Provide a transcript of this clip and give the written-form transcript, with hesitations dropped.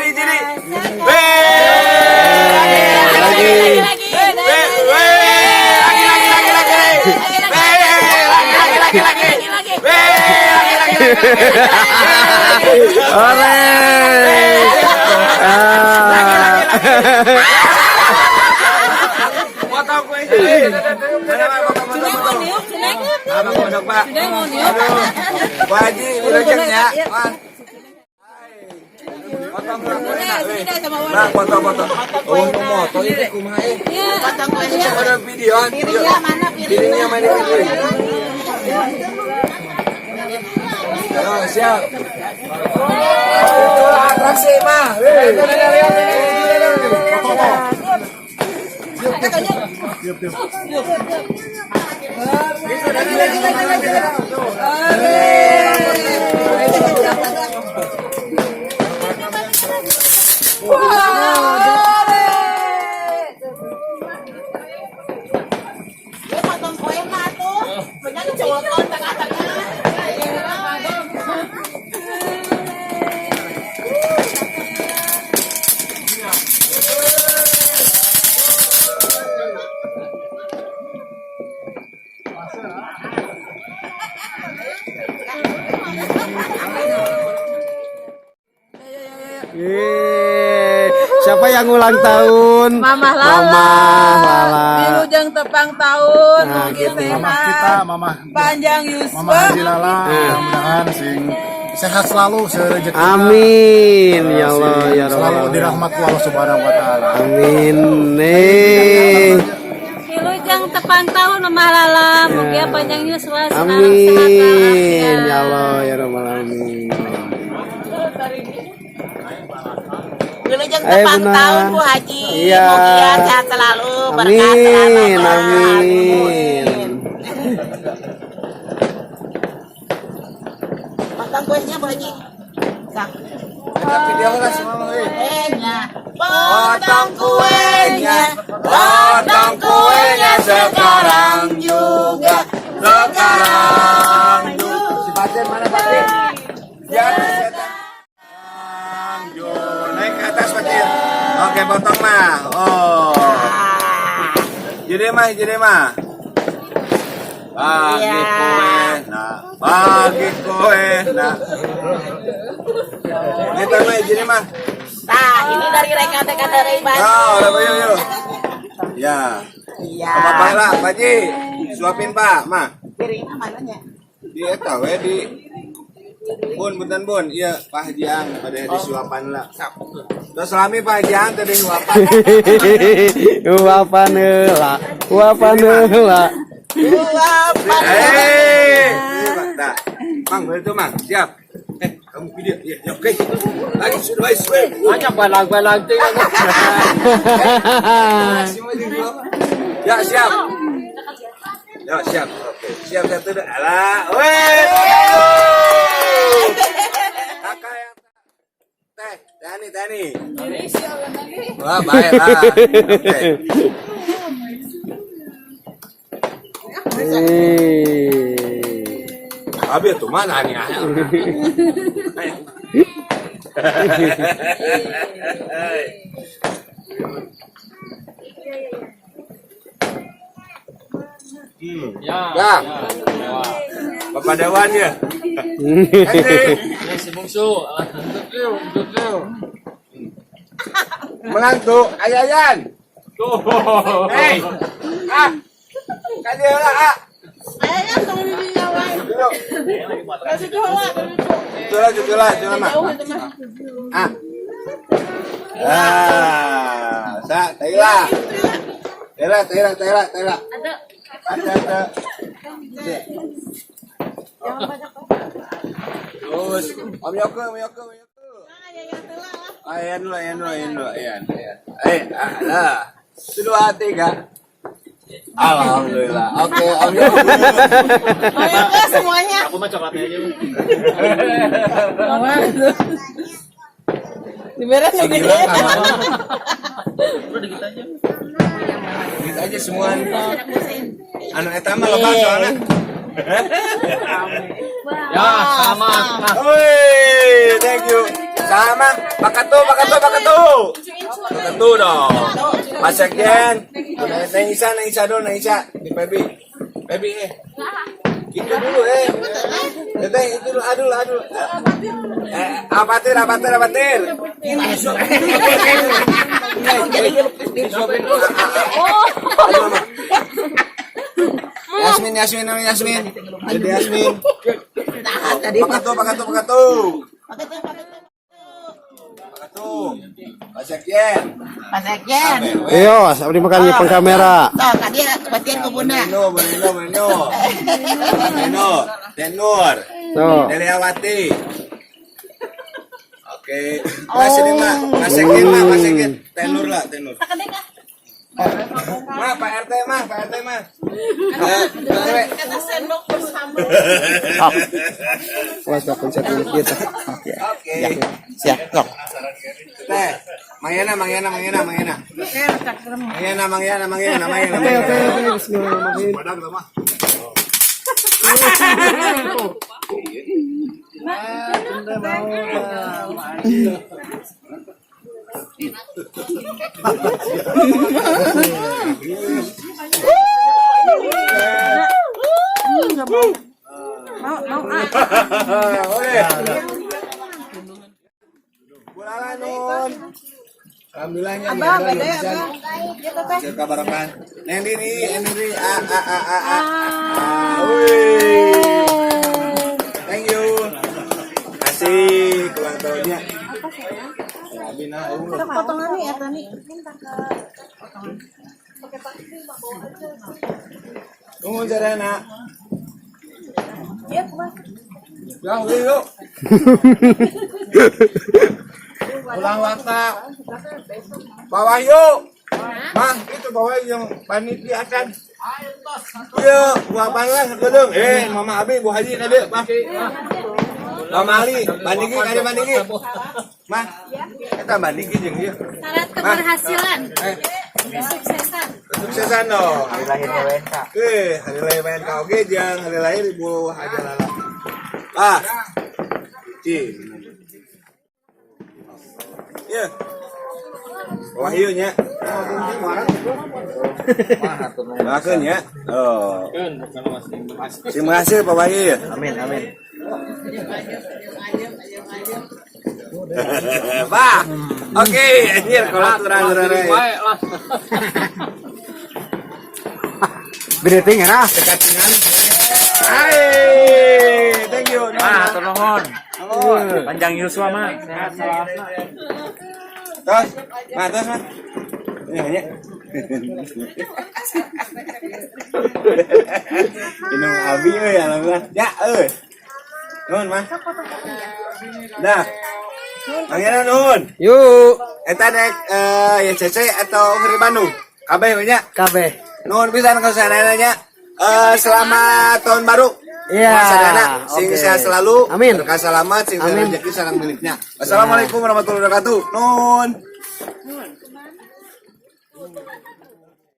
Jadi. Weh, Lagi. Weh, weh, lagi, lagi, lagi, lagi. Weh, lagi, lagi, lagi, lagi. Weh, lagi, lagi, lagi, lagi. Ore. Ah. Potong kue jadi. Mana, Pak? Potong, potong, potong. Apa potong, Pak? Aduh. Pak Haji, wilujeng ya. Pak. Potong, Pak. Weh. Nah, potong, potong. Oh, untuk moto ini kumaha eh? Ada videoan. Piringnya mana piringnya? Piringnya mana piring? Oh, siap. Itulah atraksi mah. Weh. Lagi, lagi, lagi, lagi. Ya potong kue mah tuh. Banyak cowok tengah-tengah. Yeay. Siapa yang ulang tahun? Mamah Lala. Mama Lala. Wilujeng tepang tahun, Nah, mugi gitu. sehat. Mamah kita, Mamah Panjang yuswa. Mama Haji Lala, mudah-mudahan sing sehat selalu, serejeki. Amin ya Allah ya Selalu Rabbal. dirahmati Allah Subhanahu wa taala. Amin. Nih. Wilujeng tepang tahun Mama Lala, mugia panjang yuswa, sekarang sehat Amin walafiat. ya Allah ya Rabbal alamin. Wilujeng Eh, tepang Bunda. tahun Bu Haji. Iya. Mugia sehat selalu, berkah Amin selamanya. amin. Potong kuenya Bu Haji. Sak. Ada video lah semua, weh. Kuenya. Potong kuenya, potong kuenya sekarang juga, sekarang juga. Si Fatin mana Fatin? Ya, sekarang juga. Naik ke atas Fatin. Oke, potong mah. Oh. Jadi mah, jadi mah. Bagi Iya. kue, nah, bagi kue, nah. Ini mah, jadi mah. Nah, ini dari rekan-rekan dari Bandung. Oh, udah yuk, yuk. Ya. Iya. Apa Pak lah, Pak Ji. Suapin Pak, mah. Piringnya mananya? Di eta we di Bun, punten bun. Iya, Pak Haji Ang pada disuapan lah. Terus selami Pak Haji Ang tadi suapan. Uapan heula, uapan heula. Eh, iya, Pak. Dah. Mang, itu Mang. Siap. Eh, kamu video. Iya, ya, oke. Lagi sudah baik, sudah. Banyak balang-balang tuh. Ya, siap. Ya, siap. Oke, siap satu dua. Alah, weh. Kakak yang teh, Dani, Dani. Wah, baik lah. Oke. Eh. Abi tuh mana nih? Ya. Ya. Bapak Dewan ya. Henry. Ini si bungsu. Menantu, ayayan. Tuh. Hei. Ah. Kasih lah, ah. Ayahnya tong di dinya wae. Duduk. Kasih dua lah. Itulah, itulah, itulah, mah. Jauh itu mah. Ah. Ah, sa, Taila. Taila, Taila, Taila, Taila. Ada Ada, ada. Terus, Om Yoke, Om Yoke, Om Yoke. Ayan dulu, ayan dulu, ayan dulu, ayan, ayan. Eh, ah, lah. Dua, tiga. Alhamdulillah. Oke, Om Yoke. Oh, ya, semuanya. Aku mah coklatnya aja. Diberes nu gede. Udah dikit aja. Gitu aja semua. Anu eta mah lebar soalnya. Ya, sama. Woi, thank you. Sama, Pak Ketua, Pak Ketua, Pak Satu dong. Pak Sekjen. Neng Isa, Neng Isa dulu, Neng Isa di Pebi. Pebi eh. Itu dulu eh. Teteh itu dulu, adul, adul. Eh, apatir, apatir, apatir. Ini disuapin dulu. Aduh, Mama. Yasmin, Yasmin, namanya Yasmin. Jadi Yasmin. Pakatu, pakatu, pakatu. Pakatu. Pak Sekjen. Pak Sekjen. Iyo, abdi makan di kamera. Tuh, tadi kebatian ke bunda. Nino, Nino, Nino. Nino, Tenur. Tuh. Deliawati. Oke. Mas ini Mak, Mas Sekjen, Mak, Mas Sekjen. Tenur lah, tenur. Ma, Pak RT, Ma, Pak RT, Ma. Eh, RT. Kata sendok bersama. Wah, sudah pencet kita. Oke. Siap, sok. Teh, Mang Yana, Mang Yana, Mang Yana, Mang Yana. Mang Yana, Mang Yana, Mang Yana, Mang Yana. Oke, oke, oke. Bismillahirrahmanirrahim. Oke. Bulala nun. Alhamdulillahnya Abah, beda ya, Abah. Ya, Teteh. Hasil kabarekan. Neng Dini, Neng Dini, A A A A A. Wih. Thank you. Kasih ulang tahunnya. Abi nah, Potongan nih, eta nih. Tunggu Zarana. Iya, kumaha? Ya, yuk. Ulang waktu. Pak Wahyu. Mah, itu Pak Wahyu yang panitia kan. Iya, gua apaan lah sakedeung. Eh, Mama Abi, Bu Haji kade, Mah. Mama Ali, bandingi kade bandingi. Mah, eta bandingi jeung ieu. Syarat keberhasilan, Eh, kesuksesan. kesuksesan dong. Hari lahirnya WNK. Eh, hari lahir WNK oge jeung hari lahir Ibu Haja Lala. Ah. Ci. Iya. Wahyu nya. Doakeun ya. Oh. Terima kasih Pak Wahyu ya. Amin, amin. Pak. Oke, anjir kalau turang Baik lah. Breathing ya. Hai, thank you. Mah, nuhun. Panjang yuswa mah. Sehat selalu. Tos, mah tos mah. Ini hanya. Minum abi euy alhamdulillah. Ya euy. Nuhun mah. Nah. Pangeran nuhun. Yuk, Eta dek ya CC atau Heri Bandung. Kabeh we nya. kabeh. Nuhun pisan ka sadayana nya. Eh selamat tahun baru. Iya, Sadayana sing oke. sehat selalu, Amin. berkah selamat, sing Amin. rezeki sareng miliknya. Wassalamualaikum warahmatullahi wabarakatuh. Nuhun.